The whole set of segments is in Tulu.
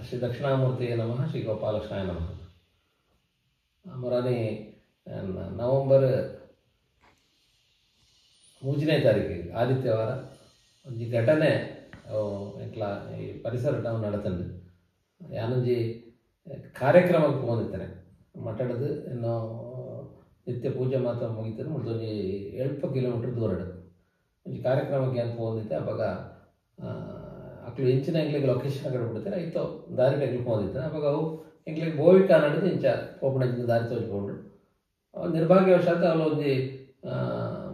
ಶ್ರೀ ದಕ್ಷಿಣಾಮೂರ್ತಿಯೇ ನಮಃ, ಶ್ರೀ ಗೋಪಾಲಕೃಷ್ಣಾಯ ನಮಃ. ಮೊರಾನಿ ನವಂಬರ್ 3ನೇ ತಾರೀಕು ಆದಿತ್ಯವಾರ ಒಂಜಿ ಘಟನೆ ಎಂಕ್ಲ ಈ ಪರಿಸರ ಟೌನ್ ನಡತಂಡು. ಯಾನೊಂಜಿ ಕಾರ್ಯಕ್ರಮಕ್ಕೆ ಪೋಂದಿತ್ತೇನೆ ಮಠಡದು ಇನ್ನು ನಿತ್ಯ ಪೂಜೆ ಮಾತ್ರ ಮುಗಿತದೆ. ಮುಡ್ದೊಂಜಿ 7 ಕಿಲೋಮೀಟ್ರ್ ದೂರಡು ಒಂಜಿ ಕಾರ್ಯಕ್ರಮಕ್ಕೆ ಏನು ಪೋಂದಿತ್ತೆ. ಅವಾಗ ಅಕ್ಲು ಎಂಚಿನ ಎಂಕ್ಲಿಗೆ ಲೊಕೇಶನ್ ಕಡೆ ಬಿಡ್ತಾರೆ ಐತೋ ದಾರಿ ಎಂಕ್ಲಿಗೆ ಪೋಂದಿತ್ತೆ. ಅವಾಗ ಅವು ಎಂಕ್ಲಿಗೆ ಬೋವಿಕ ನಡೆದು ಇಂಚ ಪೋಪಣಂಚಿನ ದಾರಿ ತೋಜಿಕೊಂಡು ನಿರ್ಭಾಗ್ಯವಶಾತ್ ಅವಳು ಒಂಜಿ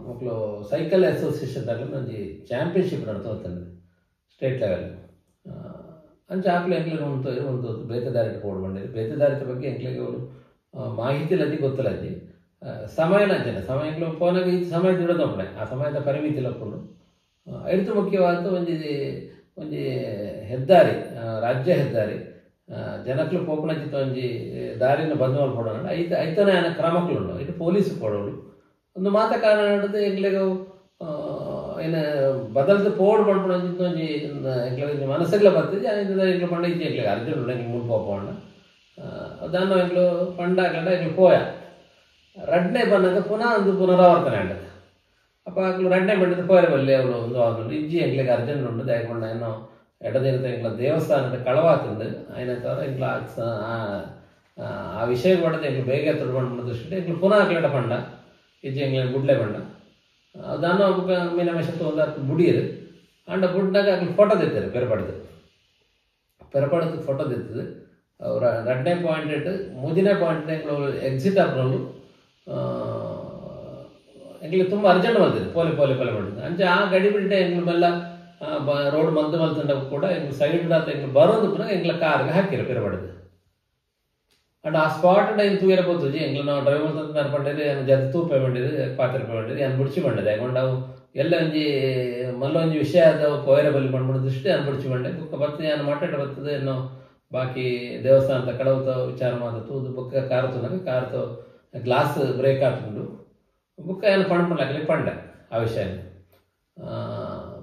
ಮಕ್ಕಳು ಸೈಕಲ್ ಅಸೋಸಿಯೇಷನ್ ತಗೊಂಡು ಒಂಜಿ ಚಾಂಪಿಯನ್ಶಿಪ್ ನಡ್ತೋಗ್ತಂದ್ರೆ ಸ್ಟೇಟ್ ಲೆವೆಲ್. ಅಂಚ ಆಕ್ಲು ಎಂಕ್ಲಿಗೆ ಉಂಟು ಒಂದು ಬೇತೆ ದಾರಿ ಪೋಡು ಬಂದಿದೆ. ಬೇತೆ ದಾರಿತ ಬಗ್ಗೆ ಎಂಕ್ಲಿಗೆ ಅವರು ಮಾಹಿತಿ ಲಜ್ಜಿ ಗೊತ್ತಲಜ್ಜಿ ಸಮಯನ ಅಂಚನೆ ಸಮಯ ಎಂಕ್ಲು ಪೋನಾಗ ಈ ಸಮಯ ದಿಡೋದೊಪ್ಪಣೆ ಆ ಸಮಯದ ಪರಿಮಿತಿ ಲಪ್ಪುಂಡು. ಐದು ಮುಖ್ಯವಾದ ಒಂಜಿ ಒಂಜಿ ಹೆದ್ದಾರಿ, ರಾಜ್ಯ ಹೆದ್ದಾರಿ, ಜನಕ್ಲು ಪೋಪಣಚಿತ್ತ ಒಂಜಿ ದಾರಿನ ಬಂದ್ ಮಲ್ಪೊಡೋಣ ಐತ ಐತನೇ ಆನ ಕ್ರಮಕ್ಲುಂಡು. ಇಟ್ಟು ಪೊಲೀಸ್ ಪೋಡೋಡು ಒಂದು ಮಾತ ಕಾರಣ ನಡದು ಎಂಕ್ಲೆಗ್ ಏನು ಬದಲ್ದು ಪೋಡು ಪಂಡ್ಪುಣ ಒಂಜಿ ಎಂಕ್ಲೆಗ್ ಒಂಜಿ ಮನಸ್ಸುಗ್ಲ ಬರ್ತದೆ. ಎಂಕ್ಲು ಪಂಡ ಇಜ್ಜಿ ಎಂಕ್ಲೆಗ್ ಅರ್ಜೆಂಟ್ ಉಂಡು ಎಂಕ್ಲು ಮುಲ್ಪ ಪೋಂಡ ದಾನ್ನ ಎಂಕ್ಲು ಪಂಡ ಆಕಂಡ ಎಂಕ್ಲು ಪೋಯ ರಡ್ನೆ ಬಂದಾಗ ಪುನಃ ಒಂದು ಪುನರಾವರ್ತನೆ ಆಂಡ. ಅಪ್ಪ ಅಕ್ಲು ರಡ್ನೆ ಬಂಡದ ಪೋಯರೆ ಬಲ್ಲೆ ಅವಳು ಒಂದು ಆದುಂಡು ಇಜ್ಜಿ ಎಂಕ್ಲೆಗ್ ಅರ್ಜೆಂಟ್ ಉಂಡು ದಯಕೊಂಡ ಏನೋ ಎಡದಿರುತ್ತೆ ಎಂಕ್ಲ ದೇವಸ್ಥಾನದ ಕಳವಾತಂದು ಆಯ್ನ ತವರ ಎಂಕ್ಲ ಆ ವಿಷಯ ಪಡೆದು ಎಂಕ್ಲು ಬೇಗ ತೊಡ್ಕೊಂಡು ದೃಷ್ಟಿ ಎಂಕ್ಲು ಪುನಃ ಅಕ್ಲೆಟ ಪಂಡ ಇಜ್ಜಿ ಎಂಕ್ಲೆ ಗುಡ್ಲೆ ಪಂಡ ದಾನ ಬುಕ್ಕ ಮೀನಮೇಶ ಒಂದು ಬುಡಿಯರು ಅಂಡ ಬುಡ್ನಾಗ ಅಕ್ಲು ಫೋಟೋ ತೆತ್ತಾರೆ ಪೆರಪಡದು ಪೆರಪಡದು ಫೋಟೋ ತೆತ್ತದೆ. ಅವರ ರಡ್ನೇ ಪಾಯಿಂಟ್ ಇಟ್ಟು ಮೂಜಿನೇ ಪಾಯಿಂಟ್ ಎಂಕ್ಲು ಎಕ್ಸಿಟ್ ಆಪ್ನೋಳು ಎಂಕ್ಲಿಗೆ ತುಂಬ ಅರ್ಜೆಂಟ್ ಮಲ್ತಿದ್ದು ಪೋಲೆ ಪೋಲೆ ಪೋಲೆ ಮಾಡಿದ್ದು. ಅಂಚೆ ಆ ಗಡಿ ಬಿಟ್ಟೆ ಎಂಕ್ಲು ಮೆಲ್ಲ ರೋಡ್ ಮಂದು ಮಲ್ತಂಡ ಕೂಡ ಎಂಕ್ಲು ಸೈಡ್ ಆತ ಎಂಕ್ಲು ಬರೋದು ಪುನಃ ಎಂಕ್ಲ ಕಾರ್ಗೆ ಹಾಕಿರು ಪೆರಪಡದು. ಅಂಡ್ ಆ ಸ್ಪಾಟ್ ಎಂಕ್ ತೂಯರ ಪೋತುಜಿ ಎಂಕ್ಲು ನಾವು ಡ್ರೈವ್ ಮಲ್ತಂತ ಪಂಡಿದ್ದು ಏನು ಜದ ತೂಪೆ ಬಂಡಿದ್ದು ಪಾತ್ರೆ ಬಂಡಿದ್ದು ಏನು ಬುಡ್ಚಿ ಬಂಡಿದೆ ಯಾಕಂಡ್ ಅವು ಎಲ್ಲ ಒಂಜಿ ಮಲ್ಲ ಒಂಜಿ ವಿಷಯ ಆದವು ಪೋಯರ ಬಲ್ಲಿ ಬಂದ್ಬಿಡು ದೃಷ್ಟಿ ಏನು ಬುಡ್ಚಿ ಬಂಡೆ ಬುಕ್ಕ ಬರ್ತದೆ ಏನು ಮಾಟಾಟ ಬರ್ತದೆ ಏನೋ ಬಾಕಿ ದೇವಸ್ಥಾನದ ಕಡವತ ವಿಚಾರ ಮಾತ ತೂದು ಬುಕ್ಕ ಕಾರ್ ತೂನಾಗ ಕಾರ್ತು ಗ್ಲಾಸ್ ಬ್ರೇಕ್ ಆತುಂಡು ಬುಕ್ಕ ಏನು ಪಂಡ್ಪಂಡ್ಲಾಕಲಿ ಪಂಡ ಆ ವಿಷಯ.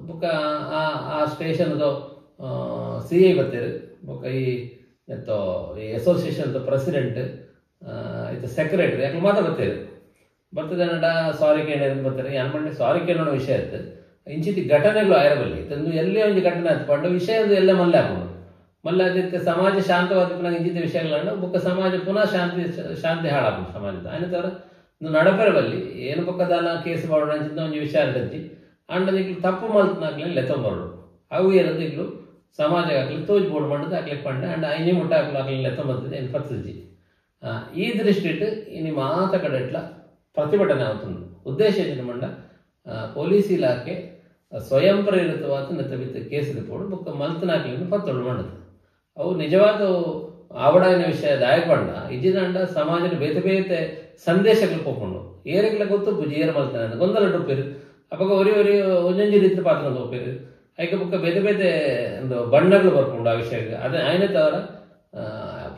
ಬುಕ್ಕ ಆ ಆ ಸ್ಟೇಷನ್ದು ಸಿ I ಬರ್ತೀರಿ ಬುಕ್ಕ ಈ ಎಂತೋ ಈ ಅಸೋಸಿಯೇಷನ್ದು ಪ್ರೆಸಿಡೆಂಟ್ ಇದು ಸೆಕ್ರೆಟ್ರಿ ಯಾಕೆ ಮಾತ್ರ ಬರ್ತೀರಿ ಬರ್ತದೆ ನಡ ಸಾರಿ ಕೇಳಿ ಬರ್ತಾರೆ. ಏನು ಮಾಡಿ ಸಾರಿ ಕೇಳೋಣ ವಿಷಯ ಇತ್ತು ಇಂಚಿತಿ ಘಟನೆಗಳು ಆಯಿರಬಲ್ಲಿ ತಂದು ಎಲ್ಲೇ ಒಂದು ಘಟನೆ ಆಯ್ತು ಪಂಡ ವಿಷಯ ಒಂದು ಎಲ್ಲ ಮಲ್ಲೆ ಹಾಕೊಂಡು ಮಲ್ಲೆ ಆದಿತ್ತೆ ಸಮಾಜ ಶಾಂತವಾದ ಪುನಃ ಇಂಚಿತಿ ವಿಷಯಗಳನ್ನ ಬುಕ್ಕ ಸಮಾಜ ಪುನಃ ಶಾಂತಿ ಶಾಂತಿ ಹಾಳಾಪುಂಡು ಸಮಾಜದ ಆಯ್ನ ತರ ನಡಪೆರಬಲ್ಲಿ ಏನು ಪಕ್ಕದಾನ ಕೇಸ್ ಮಾಡೋಣ ಅಂಚಿನ ಒಂಜಿ ವಿಚಾರ ಇಜ್ಜಿ ಅಂಡ ನಿಕ್ಲು ತಪ್ಪು ಮಲ್ತನಾಕ್ಲೆ ಲೆತ್ತೊಂಬರಡು ಅವು ಏನಂತ ಇಕ್ಲು ಸಮಾಜ ಹಾಕ್ಲಿ ತೋಜ್ ಬೋರ್ಡ್ ಮಾಡೋದು ಹಾಕ್ಲಿಕ್ಕೆ ಪಂಡ ಅಂಡ್ ಐನಿ ಮುಟ್ಟ ಹಾಕ್ಲು ಹಾಕ್ಲಿ ಲೆತ್ತೊಂಬರ್ತದೆ ಏನು ಪತ್ತಜಿ. ಈ ದೃಷ್ಟಿಟ್ಟು ಇನಿ ಮಾತ ಕಡೆ ಇಟ್ಲ ಪ್ರತಿಭಟನೆ ಆಗುತ್ತದೆ. ಉದ್ದೇಶ ಏನು ಮಂಡ ಪೊಲೀಸ್ ಇಲಾಖೆ ಸ್ವಯಂ ಪ್ರೇರಿತವಾದ ನೆತ್ತ ಬಿತ್ತ ಕೇಸ್ ಪೋಡು ಬುಕ್ಕ ಮಲ್ತನಾಕ್ಲಿಂದ ಪತ್ತೊಡು ಮಾಡೋದು ಅವು ನಿಜವಾದ ಆವಡಾಯಿನ ವಿಷಯ ದಾಯಕೊಂಡ ಇಜ್ಜಿದಂಡ ಸಮಾಜದ ಬೇತೆ ಬೇತೆ ಸಂದೇಶಗಳು ಪೋಕೊಂಡು ಏರಿಗಳ ಗೊತ್ತು ಪೂಜೆ ಏರು ಮಲ್ತಾನೆ ಗೊಂದಲ ಡೊಪ್ಪೇರು ಅಪ್ಪಾಗ ಒರಿ ಒರಿ ಒಂಜೊಂಜಿ ರೀತಿ ಪಾತ್ರ ತೋಪೇರು ಐಕ ಬುಕ್ಕ ಬೇತೆ ಬೇತೆ ಒಂದು ಬಣ್ಣಗಳು ಬರ್ಕೊಂಡು ಆ ವಿಷಯಕ್ಕೆ ಅದೇ ಆಯ್ನ ತವರ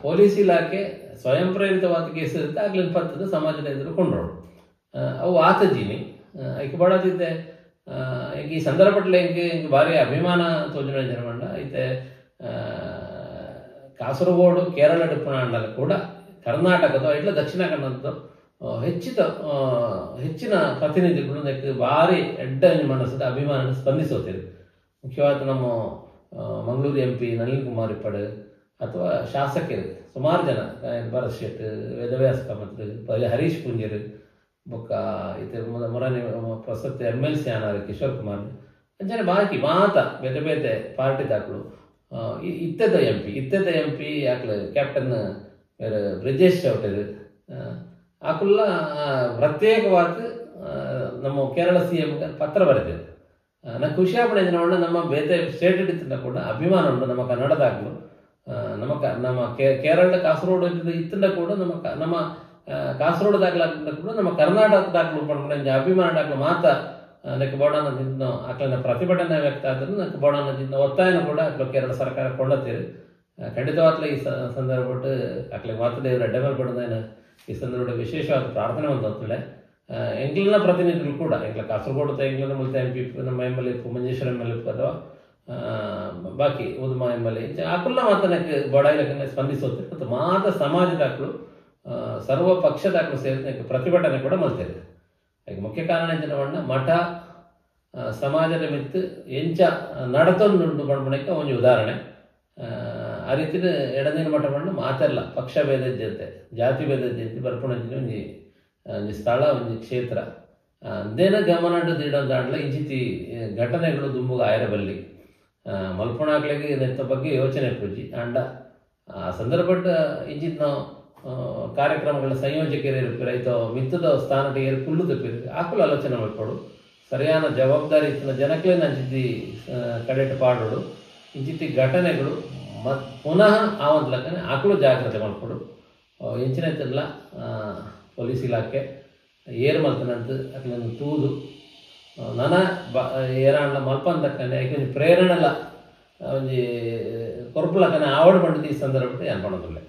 ಪೊಲೀಸ್ ಇಲಾಖೆ ಸ್ವಯಂ ಪ್ರೇರಿತವಾದ ಕೇಸ್ ಇರುತ್ತೆ ಆಗ್ಲಿಂದ ಪತ್ತದ ಸಮಾಜದ ಎದುರು ಕೊಂಡ್ರೋಡು ಅವು ಆತ ಜೀನಿ ಐಕ ಬಡದಿದ್ದೆ. ಈ ಸಂದರ್ಭಟ್ಲೆ ಎಂಕ್ ಎಂಕ್ ಭಾರಿ ಅಭಿಮಾನ ತೋಜನ ಜನಮಂಡ ಐತೆ ಕಾಸರಗೋಡು ಕೇರಳ ಡಿಪ್ಪಣ ಅಂಡಲ ಕೂಡ ಕರ್ನಾಟಕದ ಇಟ್ಲ ದಕ್ಷಿಣ ಕನ್ನಡದ ಹೆಚ್ಚಿನ ಪ್ರತಿನಿಧಿಗಳು ಭಾರಿ ಎಡ್ಡ ಮನಸ್ಸದ ಅಭಿಮಾನ ಸ್ಪಂದಿಸೋತಿರು. ಮುಖ್ಯವಾದ ನಮ್ಮ ಮಂಗಳೂರು ಎಂ ಪಿ ನಳಿನ್ ಕುಮಾರ್ ಇಪ್ಪಡು ಅಥವಾ ಶಾಸಕರು ಸುಮಾರು ಜನ ಭರತ್ ಶೆಟ್, ವೇದವ್ಯಾಸ ಕಾಮತ್, ಹರೀಶ್ ಪುಂಜರು, ಬೊಕ್ಕ ಇತ್ತೆ ಮೊರನಿ ಪ್ರಸಕ್ತ ಎಮ್ ಎಲ್ ಸಿ ಆನಾರ್ ಕಿಶೋರ್ ಕುಮಾರ್ ಅಂಚನೆ ಬಾಕಿ ಮಾತ ಬೇತೆ ಬೇತೆ ಪಾರ್ಟಿ ದಾಕಲು ಇತ್ತೆದ ಎಂ ಪಿ ಇತ್ತೆದ ಎಂ ಪಿ ಆಕ್ಲು ಕ್ಯಾಪ್ಟನ್ ಬೇರೆ ಬ್ರಿಜೇಶ್ ಚೌಟರು ಆಕುಲ್ಲ ಪ್ರತ್ಯೇಕವಾದ ನಮ್ಮ ಕೇರಳ ಸಿ ಎಂ ಪತ್ರ ಬರೆದಿದೆ. ನಂಗೆ ಖುಷಿ ಆಗ್ಬಿಡಿದೆ ನೋಡೋಣ ನಮ್ಮ ಬೇತೆ ಸ್ಟೇಟ್ ಇತ್ತಿನ ಕೂಡ ಅಭಿಮಾನ ಉಂಟು ನಮ್ಮ ಕನ್ನಡದಾಗಲು ನಮ್ಮ ನಮ್ಮ ಕೇರಳದ ಕಾಸರಗೋಡು ಇತ್ತಿಂದ ಕೂಡ ನಮ್ಮ ನಮ್ಮ ಕಾಸರಗೋಡು ದಾಖಲಾಗ್ತಿಂದ ಕೂಡ ನಮ್ಮ ಕರ್ನಾಟಕ ದಾಖಲು ಪಡ್ಕೊಂಡು ಅಭಿಮಾನ ದಾಖಲು ಮಾತ ನಕ್ಕೆ ಬೋಡಾನ ತಿಂದ ಆಕಲಿನ ಪ್ರತಿಭಟನೆ ವ್ಯಕ್ತ ಆದ್ರೆ ನಕ್ಕೆ ಬೋಡಾನ ತಿಂದ ಒತ್ತಾಯನ ಕೂಡ ಆಕಲು ಕೇರಳ ಸರ್ಕಾರ ಕೊಂಡತ್ತೀರಿ. ಖಂಡಿತವಾಗ್ಲೂ ಈ ಸಂದರ್ಭ ಆಕಲಿಗೆ ಮಾತ್ರ ಅಡ್ಡೆ ಮೇಲೆ ಪಡೆದ ಈ ಸಂದರ್ಭ ವಿಶೇಷವಾದ ಪ್ರಾರ್ಥನೆ ಒಂದು ಎಂಕ್ಲಿನ ಪ್ರತಿನಿಧಿಗಳು ಕೂಡ ಎಂಕ್ಲ ಕಾಸರಗೋಡು ಎಂಕ್ಲಿನ ಮುಲ್ತ ಎಂ ಪಿ ನಮ್ಮ M L A Manjeshwar M L A ಅಥವಾ ಬಾಕಿ ಉದ್ಮ ಎಂಬಲೆ ಇಂಚ ಅಕುಲ್ಲ ಮಾತನಕ್ಕೆ ಬಡಾಯಿಲಕ್ಕನೆ ಸ್ಪಂದಿಸೋತಾರೆ ಮತ್ತು ಮಾತ ಸಮಾಜದಾಕಲು ಸರ್ವ ಪಕ್ಷದಾಕಲು ಸೇರಿದ ಪ್ರತಿಭಟನೆ ಕೂಡ ಮಲ್ತೇವೆ. ಅದಕ್ಕೆ ಮುಖ್ಯ ಕಾರಣ ಎಂಚಿನ ಮಠ ಸಮಾಜದ ಮಿತ್ತು ಎಂಚ ನಡತೊಂದುಂಡು ಪಂಡ್ಪುನಕ್ಕೆ ಒಂಜಿ ಉದಾಹರಣೆ. ಆ ರೀತಿಯ ಎಡನೀರು ಮಠ ಪಂಡ ಮಾತೆಲ್ಲ ಪಕ್ಷ ಭೇದ ಜಂತೆ ಜಾತಿ ಭೇದ ಜಂತೆ ಬರ್ಪುಣಂಚಿನ ಒಂಜಿ ಒಂಜಿ ಸ್ಥಳ ಒಂಜಿ ಕ್ಷೇತ್ರ ಅಂದೇನ ಗಮನ ದಿಡೊಂದಾಂಡ್ಲ ಇಂಚಿತಿ ಘಟನೆಗಳು ದುಂಬುಗ ಆಯರಬಲ್ಲಿ ಮಲ್ಪುಣಾಕ್ಲೆಗ್ ನೆತ್ತ ಬಗ್ಗೆ ಯೋಚನೆ ಪೂಜಿ ಆಂಡ ಆ ಸಂದರ್ಭಟ್ ಇಂಚಿತ್ನ ಕಾರ್ಯಕ್ರಮಗಳ ಸಂಯೋಜಕರು ಇರ್ಪಿರ ಐತ ಮಿತ್ತದ ಸ್ಥಾನಟ ಏರ್ ಕುಲ್ಲು ತಪ್ಪಿರು ಆಕುಲು ಆಲೋಚನೆ ಮಲ್ಪೊಡು ಸರಿಯಾದ ಜವಾಬ್ದಾರಿ ಇತ್ತಿನ ಜನಕ್ಲೇನ ಅಂಚಿತಿ ಕಡೆಟ್ ಪಾಡೋಡು ಇಂಚಿತಿ ಘಟನೆಗಳು ಪುನಃ ಆವಂತ ಆಕುಲು ಜಾಗ್ರತೆ ಮಲ್ಪೊಡು. ಎಂಚಿನ ಇತ್ತಲ್ಲ ಪೊಲೀಸ್ ಇಲಾಖೆ ಏರ್ ಮಲ್ತನಂತ ಅಕ್ಲೆನ್ ತೂದು ನನ ಏರಾಂಡ ಮಲ್ಪಂದಕ್ಕನೆ ಐಕ್ ಒಂಜಿ ಪ್ರೇರಣೆಲ ಒಂಜಿ ಕೊರ್ಪುಲಕ್ಕನೆ ಆವಡ್ ಪಂಡುದು ಈ ಸಂದರ್ಭಡ್ ಯಾನ್ ಪನೊಂದುಲ್ಲೆ.